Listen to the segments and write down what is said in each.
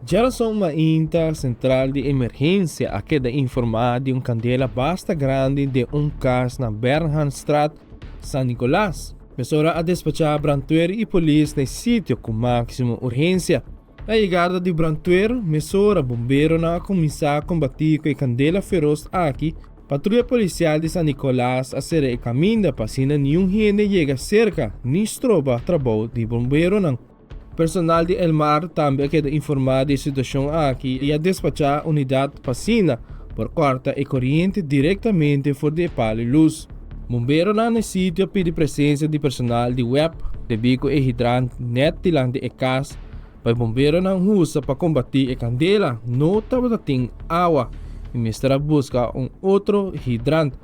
Djarason mainta sentral di emergensia a keda informá di un kandela basta grandi den un kas na Bernhardstraat, San Nicolas. Mesora a despachá brandweer i polis na e sitio ku máksimo urgensia. Na yegada di brandweer, mesora bomberonan a kuminsá kombatí ku e kandela feros aki. Patruya polisial di San Nicolas a sera e kaminda pa asina niun hende yega serka ni stroba trabou di bomberonan. Personal di Elmar tambe a keda informá di e situashon aki i a despachá unidat pa asina por kòrta e koriente direktamente for di e palu lus. Bomberonan na e sitio a pidi presensia di personal di web debí ku e hidrant nèt dilanti e kas pa e bomberonan usa pa kombatí e kandela no tabata tin awa i mester a buska un otro hidrant.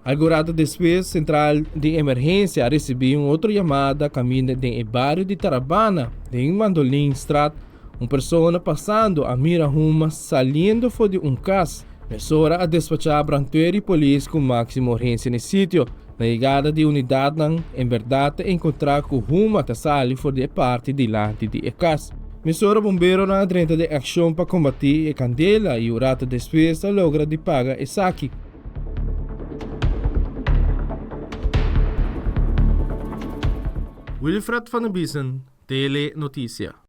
Algun rato despues, sentral di emergensia a risibí un otro yamada kaminda den e bario di Tarabana, den Mandolinstraat, un persona pasando a mira huma saliendo for di un kas. Mesora a despachá brandweer i polis ku máksimo urgensia na e sitio. Na yegada di unidatnan, en bèrdat ta enkontrá ku huma ta sali for di e parti dilanti di e kas. Mesora bomberonan a drenta den akshon pa kombatí e kandela i un rato despues a logra di paga esaki. Wilfred van der Biesen, Tele Noticia.